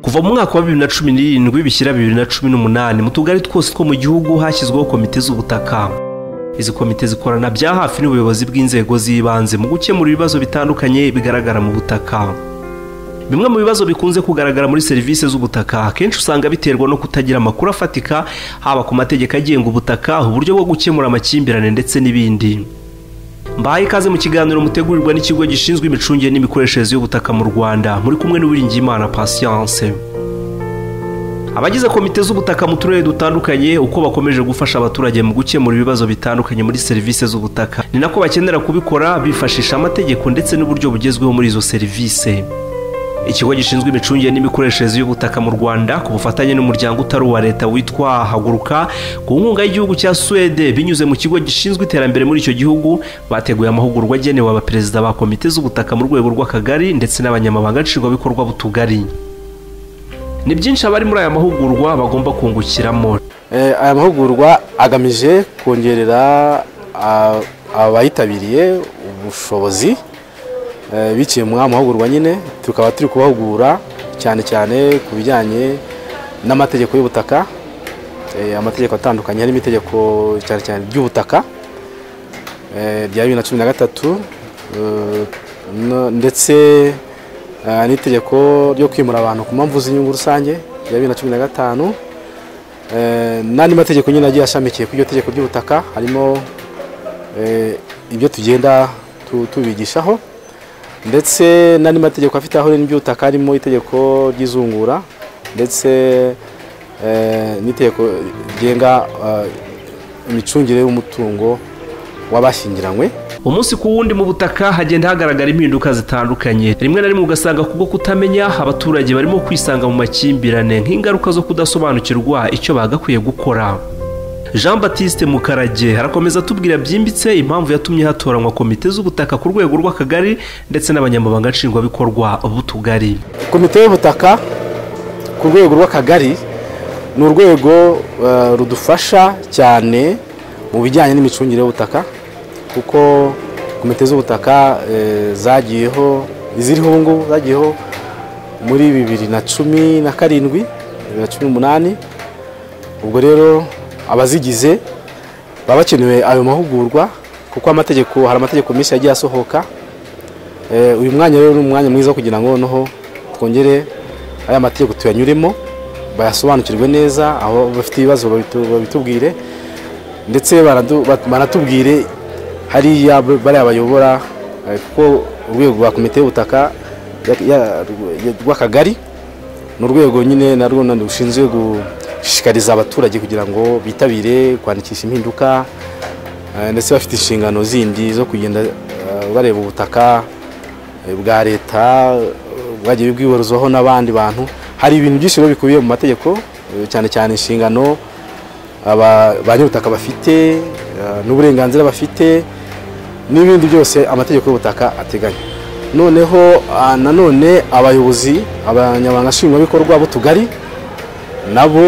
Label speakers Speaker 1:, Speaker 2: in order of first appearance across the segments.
Speaker 1: Kuva mu mwaka wa 2017 bishyira 2018 mu tugari twose two mu gihugu hashyizweho komite z'ubutaka. Izi komite zikorana bya hafi n'ubuyobozi bw'inzego z'ibanze mu gukemura ibibazo bitandukanye bigaragara mu butaka. Bimwe mu bibazo bikunze kugaragara muri serivisi z'ubutaka akenshi usanga biterwa no kutagira amakuru afatika, haba ku mategeko agenga ubutaka, uburyo bwo gukemura amakimbirane ndetse n'ibindi. Mbahaye ikaze mu kiganiro mutegurirwa n'ikigo gishinzwe imicungire n'imikoreshereze y'ubutaka mu Rwanda, muri kumwe n'Uwiringiyimana Patience. Abagize komite z'ubutaka mu turere dutandukanye uko bakomeje gufasha abaturage mu gukemura ibibazo bitandukanye muri serivisi z'ubutaka, ni nako bakenera kubikora bifashisha amategeko ndetse n'uburyo bugezweho muri izo serivisi. Ikigo gishinzwe imicungire n'imikoreshereze y'ubutaka mu Rwanda ku bufatanye n'umuryango utari uwa leta witwa Haguruka ku nkunga y'igihugu cya Suwede binyuze mu kigo gishinzwe iterambere muri icyo gihugu, bateguye amahugurwa agenewe abaperezida ba komite z'ubutaka mu rwego rw'akagari ndetse n'abanyamabanga nshingwabikorwa b'utugari. Ni byinshi abari muri aya mahugurwa bagomba kungukiramo.
Speaker 2: Aya mahugurwa agamije kongerera abayitabiriye ubushobozi biciye mu mahugurwa nyine, tukaba turi kubahugura cyane cyane ku bijyanye n'amategeko y'ubutaka, amategeko atandukanye harimo itegeko cyane cyane ry'ubutaka rya 2013 ndetse n'itegeko ryo kwimura abantu ku mpamvu z'inyungu rusange rya 2015 n'andi mategeko nyine agiye ashamikiye kuri iryo tegeko ry'ubutaka, harimo ibyo tugenda tubigishaho ndetse n'andi mategeko afite aho n'iby'ubutaka, harimo itegeko ry'izungura ndetse n'itegeko rigenga imicungire y'umutungo w'abashyingiranywe.
Speaker 1: Umunsi ku wundi mu butaka hagenda hagaragara impinduka zitandukanye, rimwe na rimwe ugasanga kubwo kutamenya abaturage barimo kwisanga mu makimbirane nk'ingaruka zo kudasobanukirwa icyo bagakwiye gukora. Jean Baptiste Mukarage arakomeza atubwira byimbitse impamvu yatumye hatoranywa komite z'ubutaka ku rwego rw'akagari ndetse n'abanyamabanga nshingwabikorwa b'utugari.
Speaker 2: Komite y'ubutaka ku rwego rw'akagari ni urwego rudufasha cyane mu bijyanye n'imicungire y'ubutaka, kuko komite z'ubutaka zagiyeho, iziriho ubu ngubu zagiyeho muri 2017, 2018. Ubwo rero abazigize baba bakenewe ayo mahugurwa, kuko amategeko, hari amategeko menshi yagiye asohoka. Uyu mwanya rero ni umwanya mwiza kugira ngo noneho twongere aya mategeko tuyanyuremo, bayasobanukirwe neza, aho bafite ibibazo babitubwire ndetse banatubwire hariya bariya bayobora, kuko urwego rwa komite y'ubutaka rw'akagari ni urwego nyine narwo rushinzwe gushishikariza abaturage kugira ngo bitabire kwandikisha impinduka, ndetse bafite inshingano zindi zo kugenda bareba ubutaka bwa leta bwagiye bwibaruzwaho n'abandi bantu. Hari ibintu byinshi rero bikubiye mu mategeko, cyane cyane inshingano ba nyir'ubutaka bafite n'uburenganzira bafite n'ibindi byose amategeko y'ubutaka ateganya. Noneho nanone abayobozi, abanyamabanga nshingwabikorwa b'utugari nabo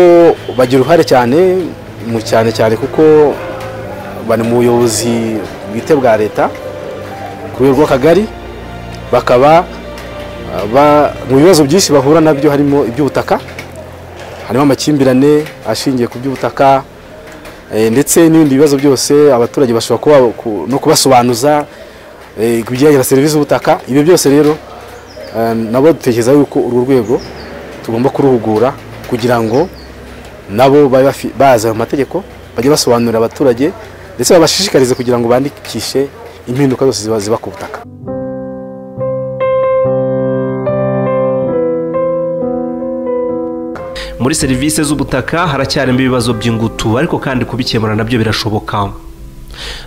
Speaker 2: bagira uruhare cyane mu cyane cyane kuko bari mu buyobozi bwite bwa leta ku rwego rw'akagari, bakaba mu bibazo byinshi bahura nabyo harimo iby'ubutaka, harimo amakimbirane ashingiye ku by'ubutaka ndetse n'ibindi bibazo byose abaturage bashobora kuba no kubasobanuza ku bijyanye na serivisi z'ubutaka. Ibyo byose rero nabo dutekereza yuko uru rwego tugomba kuruhugura kugira ngo nabo bazi ayo mategeko, bajye basobanurira abaturage ndetse babashishikarize kugira ngo bandikishe impinduka zose ziba ku butaka.
Speaker 1: Muri serivisi z'ubutaka haracyarimo ibibazo by'ingutu, ariko kandi kubikemura nabyo birashoboka.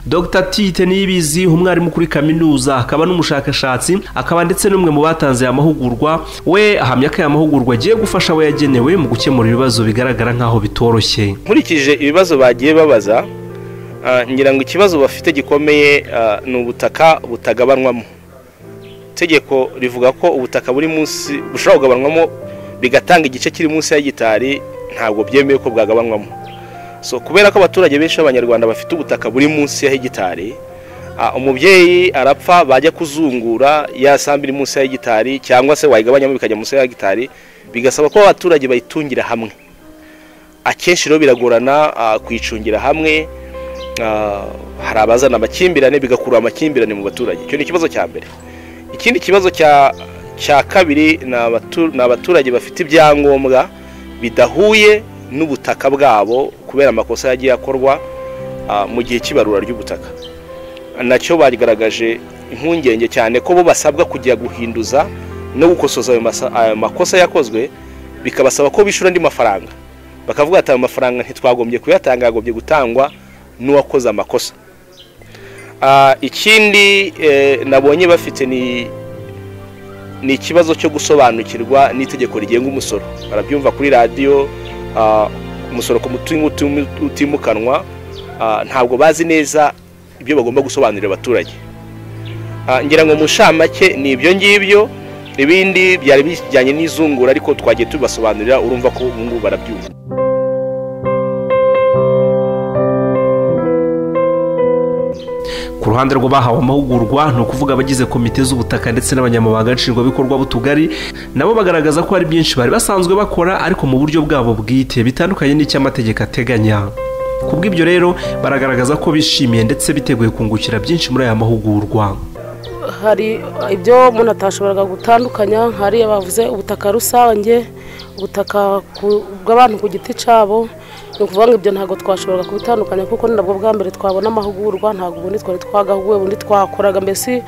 Speaker 1: Dr Tite Niyibizi, umwarimu kuri kaminuza akaba n'umushakashatsi, akaba ndetse n'umwe mu batanze aya mahugurwa, we ahamya ko aya mahugurwa agiye gufasha abo yagenewe mu gukemura ibibazo bigaragara nk'aho bitoroshye.
Speaker 3: Nkurikije ibibazo bagiye babaza, ngira ngo ikibazo bafite gikomeye ni ubutaka butagabanwamo. Itegeko rivuga ko ubutaka buri munsi bushobora kugabanwamo bigatanga igice kiri munsi ya hegitari, ntabwo byemewe ko bwagabanwamo. So kubera ko abaturage benshi b'Abanyarwanda bafite ubutaka buri munsi ya hegitari, Umubyeyi arapfa, bajya kuzungura ya sambu iri munsi ya hegitari, cyangwa se wayigabanyamo bikajya munsi ya hegitari, bigasaba ko abaturage bayitungira hamwe. Akenshi rero biragorana kuyicungira hamwe, hari abazana amakimbirane, bigakurura amakimbirane mu baturage. Icyo ni ikibazo cya mbere. Ikindi kibazo cya kabiri ni abaturage bafite ibyangombwa bidahuye n'ubutaka bwabo kubera amakosa yagiye akorwa mu gihe cy'ibarura ry'ubutaka. Nacyo bagaragaje impungenge cyane ko bo basabwa kujya guhinduza no gukosoza ayo makosa yakozwe, bikabasaba ko bishyura andi mafaranga. Bakavuga ati ayo mafaranga ntitwagombye kuyatanga, yagombye gutangwa n'uwakoze amakosa. Ikindi nabonye bafite ni ikibazo cyo gusobanukirwa n'itegeko rigenga umusoro. Barabyumva kuri radiyo, umusoro ku mutungo utimukanwa, ntabwo bazi neza ibyo bagomba gusobanurira abaturage. Ngira ngo mu nshamake ni ibyo ngibyo, ibindi byari bijyanye n'izungura ariko twagiye tubibasobanurira, urumva ko ubu ngubu barabyumva.
Speaker 1: Ku ruhande rw'abahawe amahugurwa, ni ukuvuga abagize komite z'ubutaka ndetse n'abanyamabanga nshingwabikorwa b'utugari, nabo bagaragaza ko hari byinshi bari basanzwe bakora ariko mu buryo bwabo bwite bitandukanye n'icy'amategeko ateganya. Kubw'ibyo rero baragaragaza ko bishimiye ndetse biteguye kungukira byinshi muri aya mahugurwa.
Speaker 4: Hari ibyo umuntu atashoboraga gutandukanya, hari abavuze ubutaka rusange, ubutaka bw'abantu ku giti cyabo. Ni ukuvuga ngo ibyo ntabwo twashoboraga kubitandukanya kuko ni nabwo bwa mbere twabona amahugurwa, ntabwo ubundi twari twagahuguwe, ubundi twakoraga mbese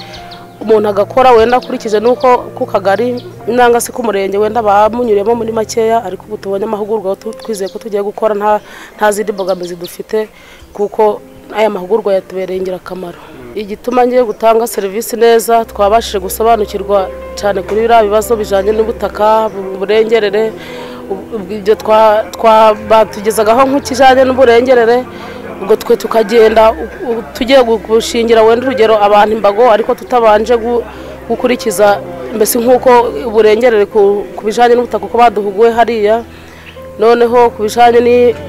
Speaker 4: umuntu agakora wenda akurikije n'uko ku kagari nangwa se ku murenge wenda bamunyuriyemo muri makeya, ariko ubu tubonye amahugurwa twizeye ko tugiye gukora nta zindi mbogamizi dufite kuko aya mahugurwa yatubereye ingirakamaro. Igituma ngiye gutanga serivisi neza, twabashije gusobanukirwa cyane kuri biriya bibazo bijyanye n'ubutaka, uburengerere, ibyo batugezagaho nk'ikijyanye n'uburengerere, ubwo twe tukagenda tugiye gushingira wenda urugero abantu imbago ariko tutabanje gukurikiza mbese nk'uko uburengerere ku bijyanye n'ubutaka uko baduhuguwe hariya. Noneho ku bijyanye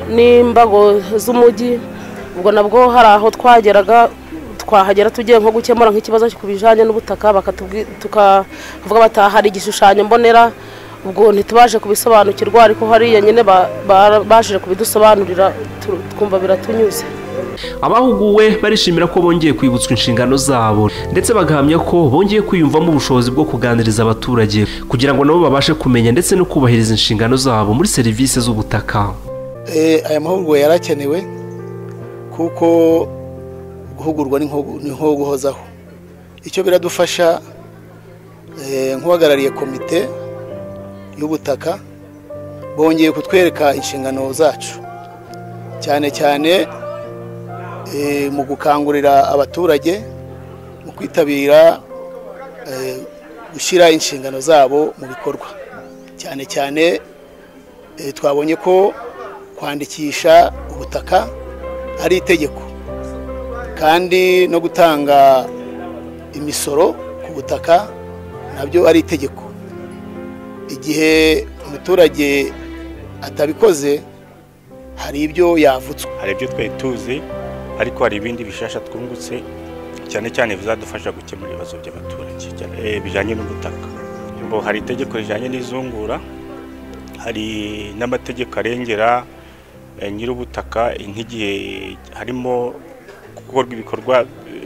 Speaker 4: n'imbago z'umujyi, ubwo nabwo hari aho twageraga twahagera tugiye nko gukemura nk'ikibazo ku bijyanye n'ubutaka, tukavuga bati hari igishushanyo mbonera, ubwo ntitubashe kubisobanukirwa, ariko hariya nyine babashije kubidusobanurira twumva biratunyuze.
Speaker 1: Abahuguwe barishimira ko bongeye kwibutswa inshingano zabo ndetse bagahamya ko bongeye kwiyumvamo ubushobozi bwo kuganiriza abaturage kugira ngo nabo babashe kumenya ndetse no kubahiriza inshingano zabo muri serivisi z'ubutaka.
Speaker 5: Aya mahugurwa yarakenewe kuko guhugurwa ni nko guhozaho. Icyo biradufasha nk'uhagarariye komite y'ubutaka, bongeye kutwereka inshingano zacu cyane cyane mu gukangurira abaturage mu kwitabira gushyira inshingano zabo mu bikorwa. Cyane cyane twabonye ko kwandikisha ubutaka ari itegeko, kandi no gutanga imisoro ku butaka nabyo ari itegeko. Igihe umuturage atabikoze hari ibyo yavutswe,
Speaker 6: hari ibyo twari tuzi, ariko hari ibindi bishasha twungutse cyane cyane bizadufasha gukemura ibibazo by'abaturage bijyanye n'ubutaka. Hari itegeko rijyanye n'izungura, hari n'amategeko arengera nyir'ubutaka nk'igihe harimo gukorwa ibikorwa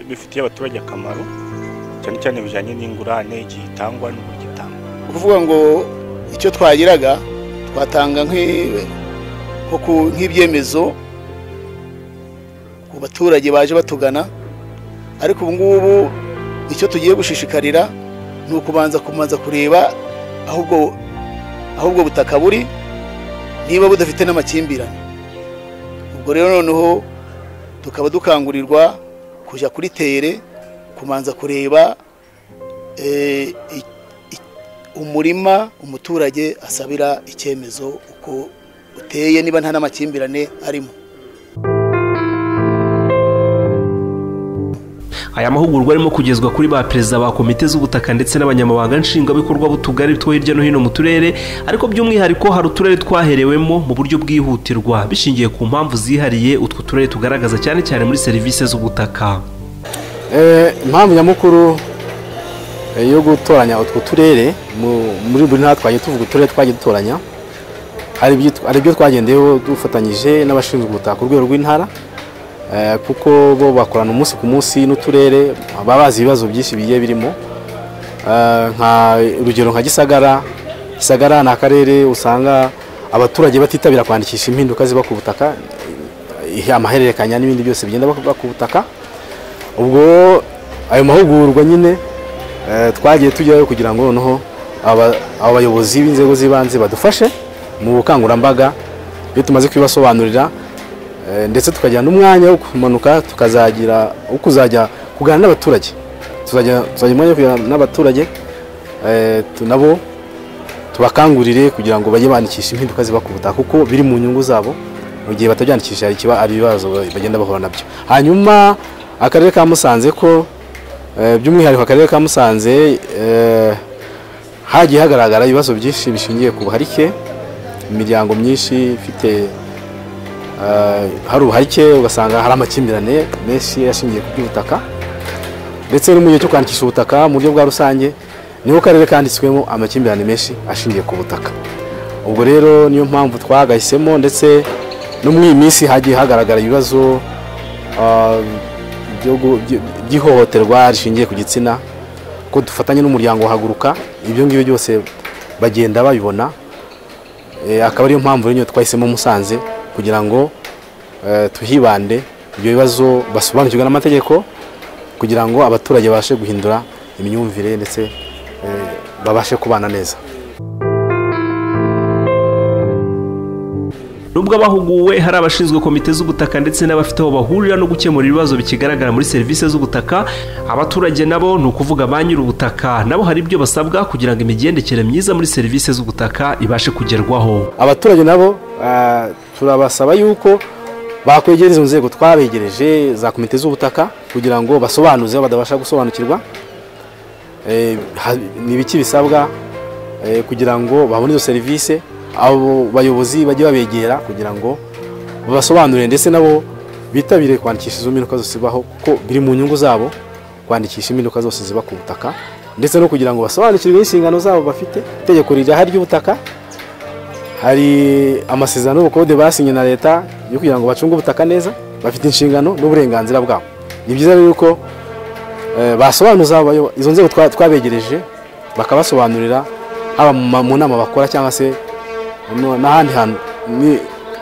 Speaker 6: bifitiye abaturage akamaro, cyane cyane bijyanye n'ingurane igihe itangwa n'uburyo itangwa.
Speaker 5: Ukuvuga ngo icyo twagiraga twatanga nk'ibyemezo ku baturage baje batugana, ariko ubu ngubu icyo tugiye gushishikarira ni ukubanza kureba ahubwo butaka buri niba budafite n'amakimbirane. Ubwo rero noneho tukaba dukangurirwa kujya kuri tere kumanza kureba umurima umuturage asabira icyemezo uko uteye niba nta n'amakimbirane arimo.
Speaker 1: Aya mahugurwa arimo kugezwa kuri ba perezida ba komite z'ubutaka ndetse n'abanyamabanga nshingwabikorwa b'utugari two hirya no hino mu turere, ariko by'umwihariko hari uturere twaherewemo mu buryo bwihutirwa bishingiye ku mpamvu zihariye utwo turere tugaragaza cyane cyane muri serivisi z'ubutaka.
Speaker 2: Impamvu nyamukuru yo gutoranya utwo turere muri buri ntara twagiye tuvuga uturere twagiye dutoranya, hari ibyo twagendeyeho dufatanyije n'abashinzwe ubutaka ku rwego rw'intara, kuko bo bakorana umunsi ku munsi n'uturere, baba bazi ibibazo byinshi bigiye birimo. Nka urugero nka Gisagara, Gisagara ni akarere usanga abaturage batitabira kwandikisha impinduka ziba ku butaka, amahererekanya n'ibindi byose bigenda ku butaka. Ubwo ayo mahugurwa nyine twagiye tujyayo kugira ngo noneho aba bayobozi b'inzego z'ibanze badufashe mu bukangurambaga, iyo tumaze kubibasobanurira, ndetse tukagira n'umwanya wo kumanuka tukazagira kuzajya kuganira n'abaturage, tuzajya umwanya wo kuganira n'abaturage, nabo tubakangurire kugira ngo bajye bandikisha impinduka ziba ku butaka, kuko biri mu nyungu zabo. Mu gihe batabyandikisha hari ibibazo bagenda bahura nabyo. Hanyuma akarere ka Musanze ko by'umwihariko akarere ka Musanze hagiye hagaragara ibibazo byinshi bishingiye ku buharike, imiryango myinshi ifite hari ubuharike, ugasanga hari amakimbirane menshi ashingiye ku by'ubutaka, ndetse no mu gihe cyo kwandikisha ubutaka mu buryo bwa rusange niho karere kanditswemo amakimbirane menshi ashingiye ku butaka. Ubwo rero niyo mpamvu twagahisemo, ndetse no muri iyi minsi hagiye hagaragara ibibazo by'ihohoterwa rishingiye ku gitsina, ko dufatanye n'umuryango Haguruka, ibyo ngibyo byose bagenda babibona. Akaba ariyo mpamvu rero twahisemo Musanze kugira ngo tuhibande ibyo bibazo, basobanukirwe n'amategeko kugira ngo abaturage babashe guhindura imyumvire ndetse babashe kubana neza.
Speaker 1: Nubwo abahuguwe hari abashinzwe komite z'ubutaka ndetse n'abafite aho bahurira no gukemura ibibazo bikigaragara muri serivisi z'ubutaka, abaturage nabo ni ukuvuga ba nyir'ubutaka nabo hari ibyo basabwa kugira ngo imigendekere myiza muri serivisi z'ubutaka ibashe kugerwaho.
Speaker 2: Abaturage nabo turabasaba yuko bakwegera izo nzego twabegereje za komite z'ubutaka kugira ngo basobanuze aho badabasha gusobanukirwa, ni ibiki bisabwa kugira ngo babone izo serivisi. Abo bayobozi bajye babegera kugira ngo babasobanurire, ndetse nabo bitabire kwandikisha izo mpinduka zose zibaho, kuko biri mu nyungu zabo kwandikisha impinduka zose ziba ku butaka, ndetse no kugira ngo basobanukirwe inshingano zabo bafite. Itegeko rirahari ry'ubutaka, hari amasezerano y'ubukode basinye na leta yo kugira ngo bacunge ubutaka neza, bafite inshingano n'uburenganzira bwabo. Ni byiza rero yuko basobanuza izo nzego twabegereje, bakabasobanurira haba mu nama bakora cyangwa se n'ahandi hantu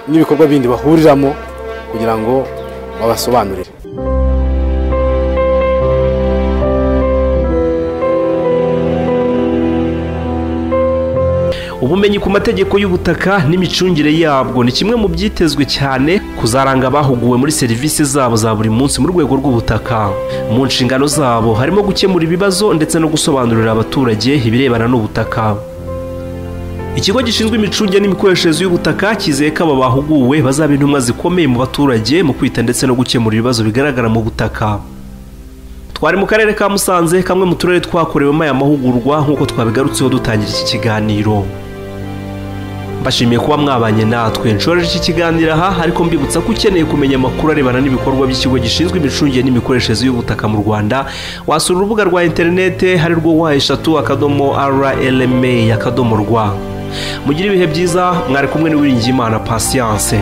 Speaker 2: n'ibikorwa bindi bahuriramo kugira ngo babasobanurire.
Speaker 1: Ubumenyi ku mategeko y'ubutaka n'imicungire yabwo ni kimwe mu byitezwe cyane kuzaranga abahuguwe muri serivisi zabo za buri munsi mu rwego rw'ubutaka. Mu nshingano zabo harimo gukemura ibibazo ndetse no gusobanurira abaturage ibirebana n'ubutaka. Ikigo gishinzwe imicungire n'imikoreshereze y'ubutaka cyizeye ko aba bahuguwe bazaba intumwa zikomeye mu baturage mu kwita ndetse no gukemura ibibazo bigaragara mu butaka. Twari mu karere ka Musanze, kamwe mu turere twakorewemo aya mahugurwa nk'uko twabigarutseho dutangira iki kiganiro. Mbashimiye kuba mwabanye natwe. Nshoreje iki kiganiro aha, ariko mbibutsa ko ukeneye kumenya amakuru arebana n'ibikorwa by'ikigo gishinzwe imicungire n'imikoreshereze y'ubutaka mu Rwanda, wasura urubuga rwa interinete hari rwo w3.rlma.rwa. Mugire ibihe byiza, mwari kumwe n'Uwiringiyimana Patience.